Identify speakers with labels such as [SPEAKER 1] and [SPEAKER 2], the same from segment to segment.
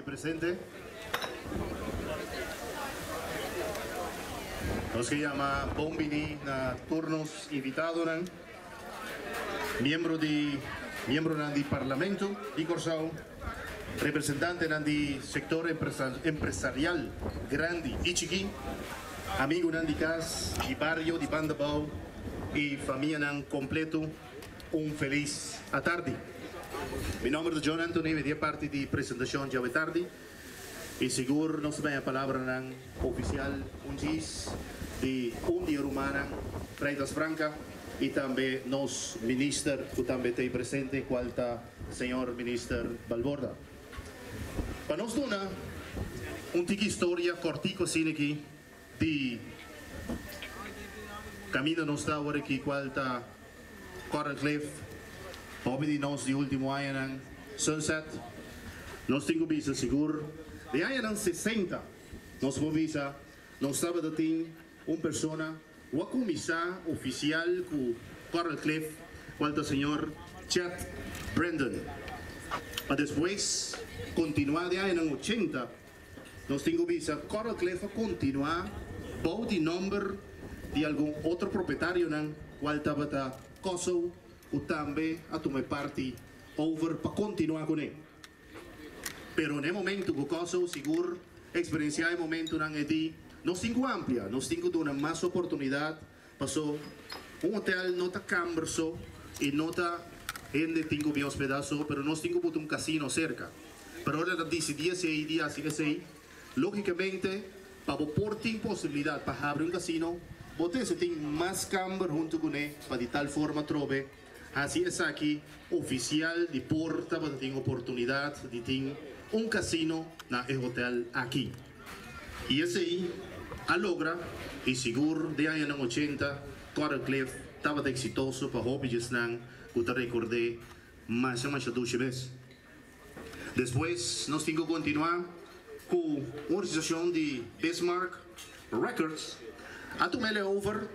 [SPEAKER 1] Ta presente. Nos ke yama bon bini na tur nos invitadonan, miembro di miembronan di Parlamento di Kòrsou, representantenan di sektor empresarial grandi i chikí, amigunan di kas, di bario, di Bandabou i famianan kompleto. Un felis atardi. Mi nomber ta John Anthony, mi ta e parti di presentacion djawe tardi y sigur nos ta baña palabranan oficial un djis di un di e rumannan Freitas Franca y tambe nos minister cu tambe ta presente cual ta señor minister Balborda. Pa nos duna un tiki historia cortico asina aki di caminda nos ta awor aki cual ta Coral Cliff, hopi di nos di ultimo añanan Sunset, nos tin cu bisa sigur den añanan 60 nos por bisa nos tabata tin un persona cu a cuminsa oficial cu Coral Cliff cual ta señor Chet Brandon pa despues continua den añanan 80. Nos tin cu bisa Coral Cliff a continua bou di nomber di algun otro propietarionan cual tabata Kosow cu tambe a tuma e parti over pa continua cune. Pero n'e momento cu Kosow sigur experiencia e momentonan e di nos tin cu amplia, nos tin cu duna mas oportunidad paso un hotel no ta camber so y no ta hende tin cu bin hospeda so pero nos tin cu buta un casino cerca. Pero ora ta disidí esei di hasi esei, lógikamente pa bo por tin posibilidat pa habri un kasino, bo tin si tin mas kamber huntu kuné pa di tal forma atrobe hasi esaki ofisial di por tabata tin oportunidat di tin un kasino na e hotel aki. I esei a logra i sigur den añanan 80 Coral Cliff tabata eksitoso pa hopi djesnan ku ta rekord'é masha masha dushi mes. Despues nos tin ku kontinuá ku un organisashon di Bismarck Records a tuma el over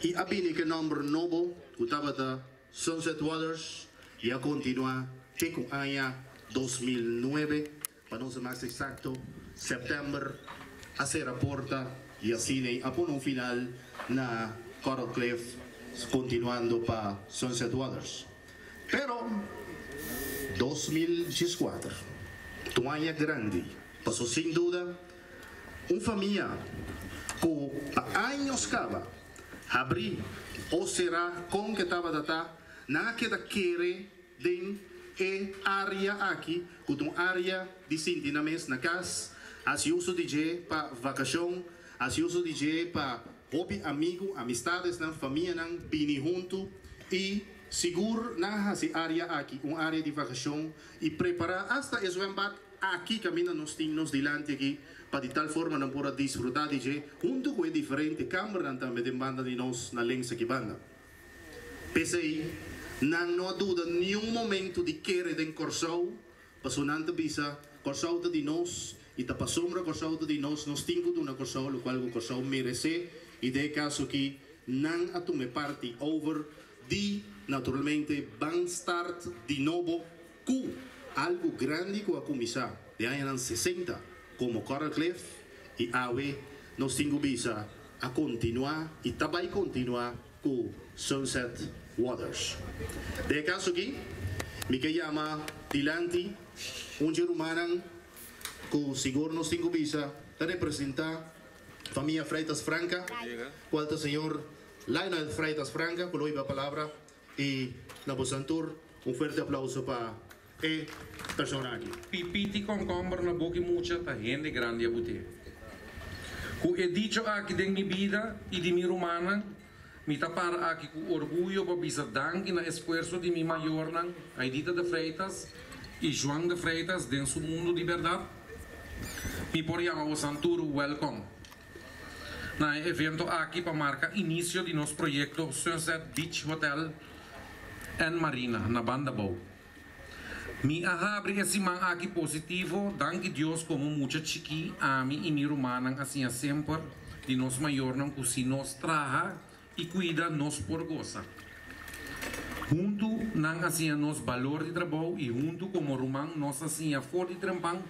[SPEAKER 1] i a bini ku e nòmber nobo ku tabata Sunset Waters i a kontinuá te ku aña 2009, pa no ser mas eksakto, sèptèmber a sera porta i asina a pone un final na Coral Cliff kontinuando pa Sunset Waters. Pero 2014 ta un aña grandi paso sin duda un famia ku pa años kaba habri o sera kon ke tabata ta, nan a keda kere den e área aki ku ta un área di sinti nan mes na kas, hasi uso di dje pa vakashon, hasi uso di dje pa hopi amigu, amistadesnan, famianan bini huntu i sigur nan a hasi área aki un área di vakashon i prepará asta e zwembad aki kaminda nos tin nos dilanti aki pa di tal forma nan por a disfrutá di dje huntu ku e diferente kambernan tambe den banda di nos na links aki banda. P'esei nan no a duda niun momento di kere den Kòrsou pasobra nan ta bisa Kòrsou ta di nos i ta pasobra Kòrsou ta di nos, nos tin ku duna Kòrsou lokual ku Kòrsou meresé i den e kaso aki nan a tuma e parti over di naturalmente ban start di nobo ku algu grandi ku a kuminsá den añanan 60 komo Coral Cliff i awe nos tin ku bisa a kontinuá i ta bai kontinuá ku Sunset Waters. Den e kaso aki mi ke yama dilanti un dje rumannan ku sigur nos tin ku bisa ta representá famia Freitas Franca, kual ta señor Lionel Freitas Franca ku lo hiba palabra i na bosan tur un fuerte aplauso pa e persona aki.
[SPEAKER 2] Pipiti kònkòmber na boki mucha ta hende grandi a but'é. Ku e dicho aki den mi bida i di mi rumannan, mi ta para aki ku orguyo pa bisa danki na esfuerso di mi mayornan Aidita de Freitas i Juan de Freitas den su mundu di bèrdat. Mi por yama bosan tur wèlkòm na e evento aki pa marka inisio di nos proyekto Sunset Beach Hotel and Marina na Bandabou. Mi a habri e siman aki positivo, danki Dios komo mucha chikí ami i mi rumannan a siña semper di nos mayornan ku si nos traha i kuida nos por gosa. Huntu nan a siña nos balor di trabou i huntu komo ruman nos a siña for di trempan.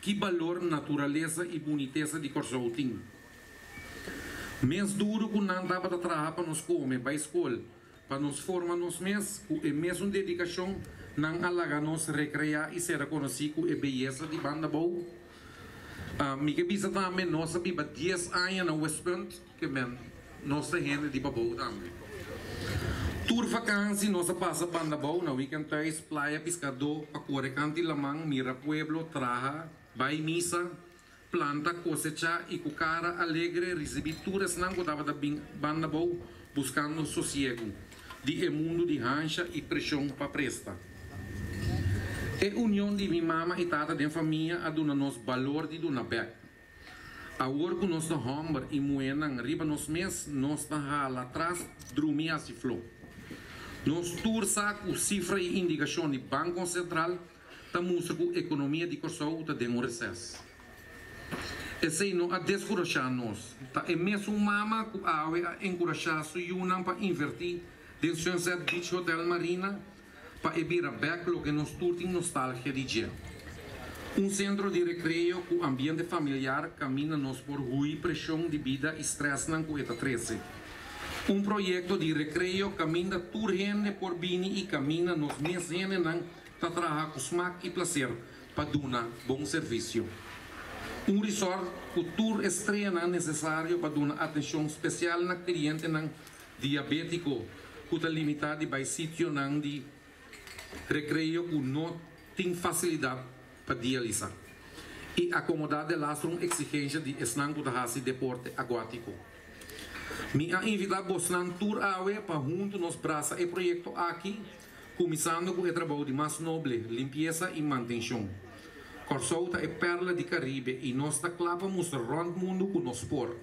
[SPEAKER 2] ki balor naturalesa i bunitesa di Kòrsou tin. Mes duru ku nan tabata traha pa nos kome, bai skol, pa nos forma nos mes, ku e mesun dedikashon nan a laga nos rekreá i sera konosí ku e beyesa di Banda Bou. Mi ke bisa tambe nos a biba dies aña na Westpunt, ke men nos ta hende di Pabou tambe. Tur vakansi nos a pasa Banda Bou na weekend thuis, playa, piskadó, pa kore kanti laman, mira pueblo, traha, bai misa, planta, kosechá i ku kara alegre risibí tur esnan ku tabata bin Banda Bou buskando sosiegu di e mundu di hansha i preshon pa presta. E union di mi mama i tata den famia a duna nos balor di duna bek. Awor ku nos ta hòmber i muhénan riba nos mes, nos ta hala tras drumi hasi flo. Nos tur sa ku sifra i indikashon di Banko Sentral ta mustra ku ekonomia di Kòrsou ta den un reses. Esei no a deskurashá nos. Ta e mesun mama ku awe a enkurashá su yunan pa invertí den Sunset Beach Hotel Marina pa e bira bek loke nos tur tin nostalgia di dje. Un sentro di rekreo ku ambiente familiar kaminda nos por hui preshon di bida i strèsnan ku e ta trese. Un proyekto di rekreo kaminda tur hende por bini i kaminda nos mes hendenan ta traha ku smak i plaser pa duna bon servisio. Un resort ku tur e streanan nesesario pa duna atenshon spesial na klientenan diabétiko ku ta limitá di bai sitionan di rekreo ku no tin fasilidat pa dialisá i akomodá delastro un eksigensha di esnan ku ta hasi deporte akuátiko. Mi a invitá bosnan tur awe pa huntu nos brasa e proyekto aki, kuminsando ku e trabou di mas noble, limpiesa i mantenshon. Kòrsou ta e pèrla di Karibe i nos ta kla pa mustra rònt mundu ku nos por.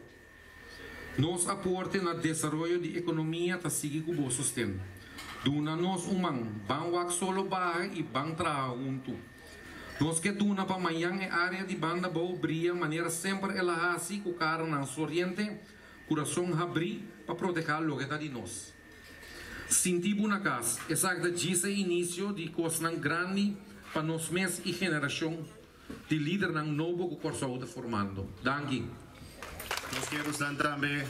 [SPEAKER 2] Nos aporte na desaroyo di ekonomia ta sigui ku bo sosten. Duna nos un man, ban wak solo baha i ban traha huntu. Nos ke duna pa mañan e área di Banda Bou bria manera semper el a hasi ku karanan soriente, kurason habrí pa protehá loke ta di nos. Sinti bo na kas, esaki ta djis e inisio di kosnan grandi pa nos mes i generashon di lidernan nobo ku Kòrsou ta formando. Danki.
[SPEAKER 1] Nos kier gustan tambe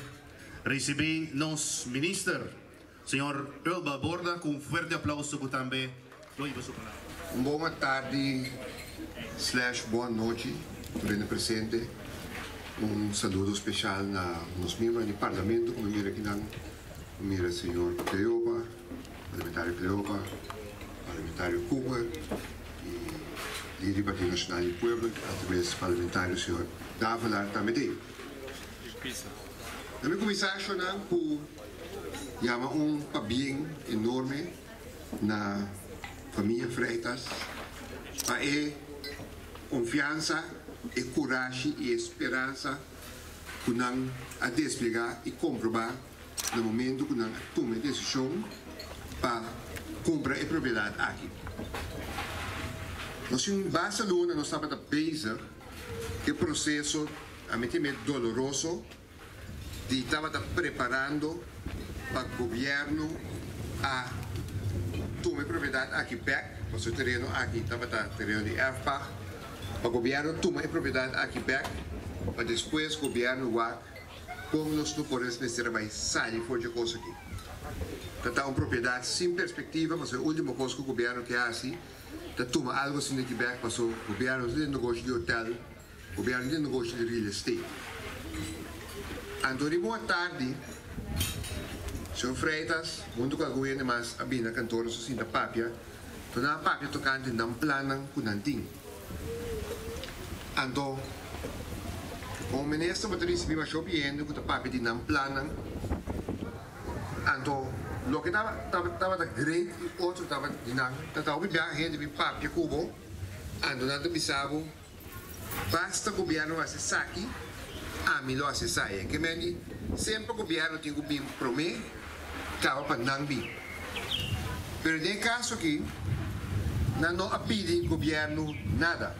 [SPEAKER 1] ricibi nos Minister, Señor Earl Balborda, cu un fuerte aplauso cu tambe lo hiba su palabra.
[SPEAKER 3] Un bon atardi slash bon anochi tur hende presente. Un saludo special na nos miembronan di Parlamento cu mi mira akinan. Mi mira señor Cleopa, Parlamentario Cleopa, Parlamentario Cooper y lider di Partido Nacional di Pueblo y atraves Parlamentario señor Davelaar tambe t'ey. Na mi cuminsa accionan cu yama un pabien enorme na famia Freitas pa e confiansa, e curashi y e speransa cu nan a desplega y comproba na momento cu nan a tuma e decision pa cumpra e propiedad aki. Nos tin basta luna nos tabata bezig cu e proceso, a mi tin doloroso, di tabata preparando pa gobierno a tuma e propiedad aki bek, pasobra e tereno aki tabata tereno di erfpacht, pa gobierno tuma e propiedad aki bek, pa despues gobierno wak Kon nos no por mester a bai sali for dje kos aki? Ta ta un propiedat sin perspektiva pasobra e ultimo kos ku gobièrnu ke hasi ta tuma algu asina aki bèk paso gobièrnu no ta den negoshi di hotel, gobièrnu no ta den negoshi di real estate. Anto riba un atardi señor Freitas huntu ku algun hende mas a bini na kantor nos a sinta papia, to nan a papia tokante nan plannan ku nan tin. Anto, komo minister bo ta risibí masha hopi hende ku ta papia di nan plannan. Anto, loke tabata great i otro tabata di nan, ta hopi bia hende bin papia ku bo, anto nan ta bisa bo, basta gobièrnu hasi esaki, ami lo hasi esaya. Ke men di, semper gobièrnu tin ku bin promé, kaba pa nan bin. Pero den e kaso aki, nan no a pidi gobièrnu nada.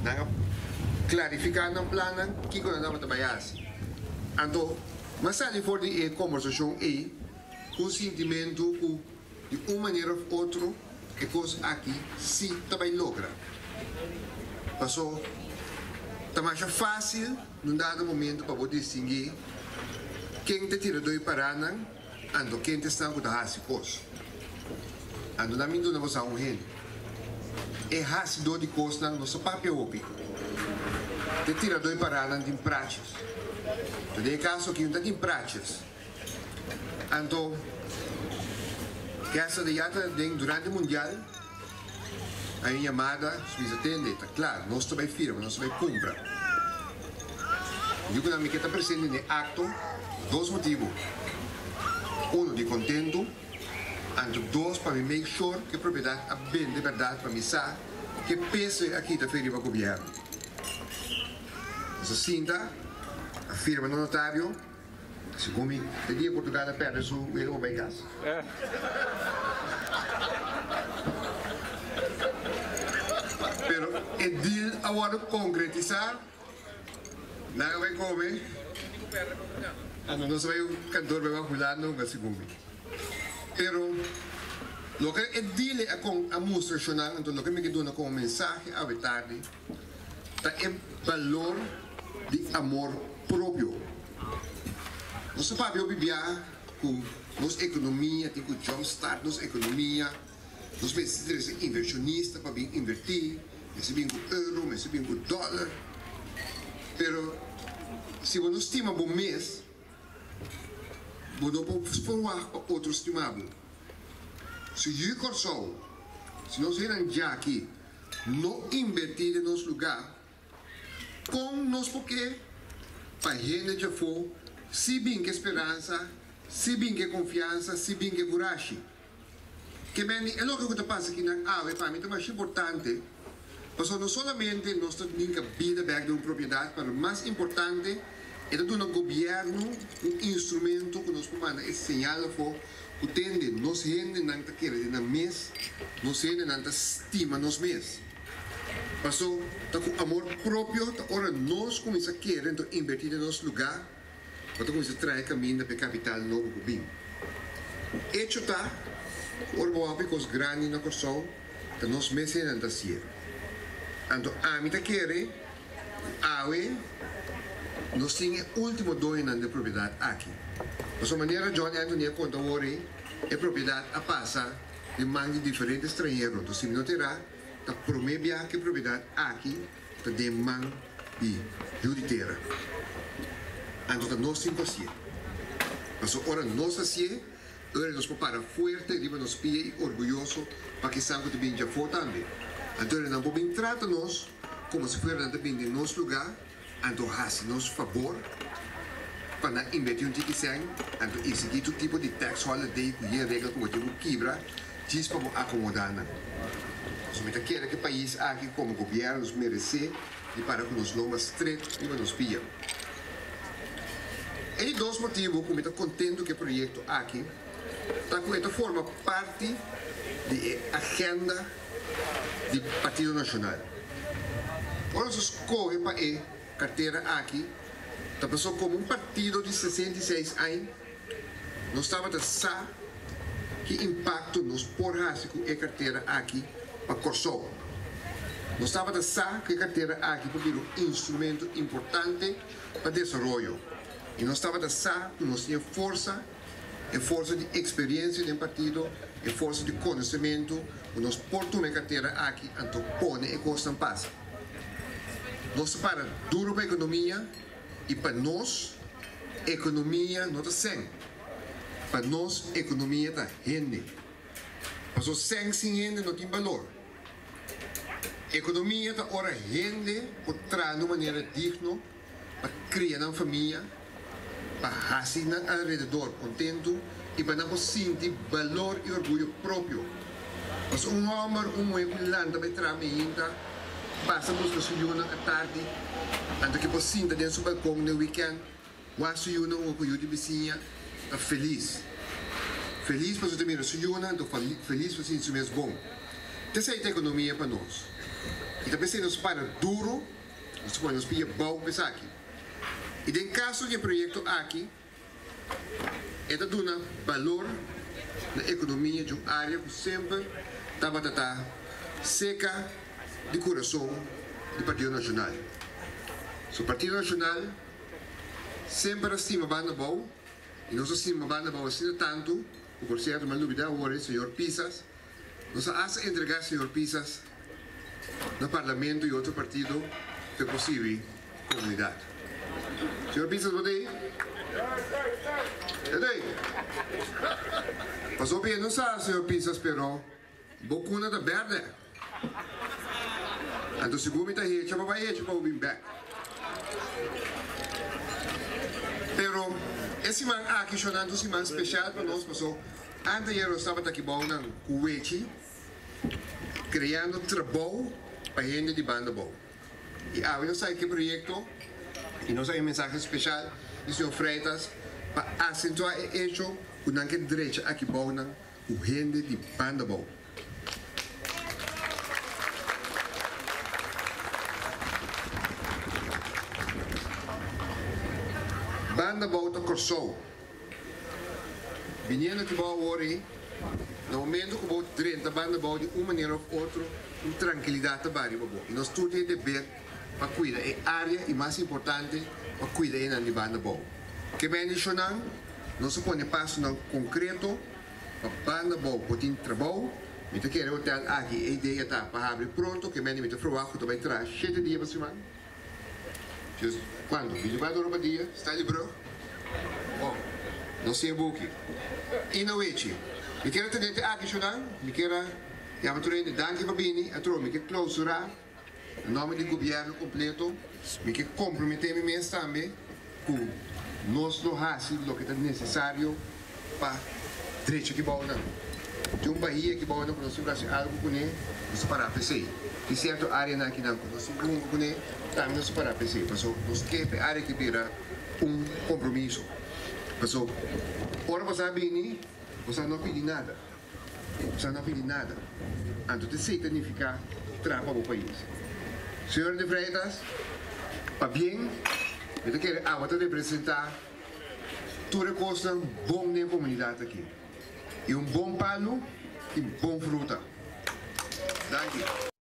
[SPEAKER 3] Nan a klarifiká nan plannan kiko nan tabata bai hasi. Anto, m'a sali for di e kombersashon ei ku un sintimentu ku di un manera òf otro e kos aki sí ta bai logra. Paso ta masha fásil na un dado momento pa bo distinguí ken ta tira doi paranan anto ken ta esnan ku ta hasi kos. Anto nan mi duna boso un hende. E hasidó di kosnan no sa papia hopi. Te tiradó i paranan tin praches. Anto den e kaso aki no ta tin praches. Anto Kester de ya ta den durante mundial hay un yamada su bisa tende ta kla nos ta bai firma nos ta bai kumpra. Di ku nan mi ke ta presente den e akto dos motibu. Uno di kontentu. Anto dos pa mi make sure ku e propiedat a bende bèrdat pa mi sa ke peso e a kita fe riba gobièrnu. Nos a sinta, a firma na notario, segun mi e dia Portugal a pèrdè su wega pa bai kas. Pero e deal a wòrdu konkretisá. Nan a bai come. Anto nos a bai un kantoor bai wak Hulanda hunga segun mi. Pero loke e dile a con a mustra shonan anto loke mi ke duna como mensahe awe tardi ta e balor di amor propio. Nos ta papia hopi bia cu nos economia tin cu jump start nos economia. Nos mester trese invershonista pa bin invertí, mester bin ku euro, mester bin ku dòler. Pero si bo no stima bo mes, bo no por ferwagt pa otro stima bo. Si yu Kòrsou, si nos hendenan djaki no invertí den nos lugá, kon nos por ke pa hende djafó si bin ke speransa, si bin ke konfiansa, si bin ke kurashi? Ke men e loke ku ta pasa akinan awe pa mi ta masha importante, pasobra no solamente nos ta ninka bida bek den un propiedat, pero mas importante e ta duna gobièrnu un instrumento ku nos por manda e señal afó ku tende nos hendenan ta kere den nan mes, nos hendenan ta stima nos mes. Paso ta ku amor propio ta ora nos kuminsá kere anto invertí den nos lugá. Bo ta kuminsá traha e kaminda pa e kapital nobo ku bin. Echo ta ku ora bo wak e kos grandi na Kòrsou, ta nos mes hendenan ta hasié. Anto ami ta kere ku awe nos tin e último doñonan di e propiedat aki. Pasobra manera John Anthony a konta awor ei, e propiedat a pasa den man di diferente stranhero. Anto si mi no ta erá, ta promé biaha ku e propiedat aki ta den man di yu di tera. Anto ta nos tin ku hasié. Pasobra ora nos hasié, ora nos por para fuerte riba nos pia i orguyoso pa kisan ku ta bin djafó tambe. Anto ora nan por bin trata nos komo si fuera nan ta bin den nos lugá, anto hasi nos fabor pa nan invertí un tiki sèn, anto eksigí tur tipo di tax holiday ku yen regla ku bo tin ku kibra djis pa bo akomodá nan. Pasobra mi ta kere ku e pais aki komo gobièrnu nos meresé di para ku nos lomba stret riba nos pia. E di dos motibu ku mi ta kontentu ku e proyekto aki ta ku e ta forma parti di e agenda di Partido Nashonal. Ora nos a skohe pa e kartera aki ta pasobra komo un partido di 66 aña nos tabata sa ki impakto nos por hasi ku e kartera aki pa Kòrsou. Nos tabata sa ku e kartera aki por bira un instrumento importante pa desaroyo i nos tabata sa ku nos tin e forsa, e forsa di eksperensia den partido, e forsa di konosementu ku nos por tuma e kartera aki anto pone e kosnan pasa. Nos ta para duru pa ekonomia i pa nos ekonomia no ta sèn, pa nos ekonomia ta hende. Pasobra sèn sin hende no tin balor. Ekonomia ta ora hende por traha na un manera digno pa kria nan famia, pa hasi nan alrededor kontentu i pa nan por sinti balor i orguyo propio. Pasobra un hòmber, un muhé ku lanta bai traha meinta, pasa buska su yunan atardi, anto ke por sinta den su balkon den wikènt, Wak su yunan hunga ku yu di bisiña ta felis. Felis pasobra ta mira su yunan, anto felis pa sinti su mes bon. T'esei ta ekonomia pa nos. I ta p'esei nos para duru, nos ta pone nos pia bou pa esaki. I den kaso di e proyekto aki, e ta duna balor na ekonomia di un área ku semper tabata ta seka di kurason. di Partido Nashonal. So Partido Nashonal semper a stima Banda Bou i nos a stima Banda Bou asina tantu ku por sierto mi a lubida awor e señor Pisas, nos a hasta entregá señor Pisas na Parlamento i otro partido pa e por sirbi komunidat. Señor Pisas bo ta ei? E ta ei? Pasobra e no sa señor Pisas pero Bo kuna ta berde. Anto sigur mi ta hecha pa bai hecha pa bo bin bek. Pero e siman aki shonando un siman special pa nos paso anteayer nos tabata aki bou nan ku wechi creando trabou pa hende di banda bou. I awe nos sai ku e proyekto i nos a e mensahe speshal di señor Freitas pa asentuá e echo ku nan ke drecha aki bou nan ku hende di banda bou. Banda bou ta Kòrsou. Biniendo aki bou awor ei, na momento ku bo drenta banda bou di un manera òf otro, un trankilidat ta bai riba bo. I nos tur tin e deber pa kuida e área i mas importante pa kuida enan di banda bou. Ke bendishonnan nos a pone pasonan konkreto pa banda bou por tin trabou. Mi ta kere hotel aki e idea ta pa habri pronto ke mende mi ta ferwagt ku ta bai traha shete dia pa siman. Just kuantu? 24 ora pa dia? Stanley Brug? Oh, no siña buki. I no wechi. Mi kier a tene te aki shunan, mi kier a yama tur hende danki pa bini, atrobe mi ke klousura na nomber di gobierno kompleto, mi ke kompromete mi mes tambe ku nos lo hasi loke ta nesesario pa drecha ki bounan. Tin un bahia ki bounan ku nos tin ku hasi algu kuné, nos ta pará pa esei. Tin sierto áreanan akinan ku nos tin ku hunga kuné, tambe nos ta pará pa esei. Paso nos ke pa e área aki bira un kompromiso. Paso ora boso a bini, boso a no pidi nada. Boso a no pidi nada. Anto ta esei ta nifiká traha pa bo pais. Señor De Freitas, pabien, mi ta kere awa ta representá tur e kosnan bon den e komunidat aki. I un bon palu tin bon fruta. Danki.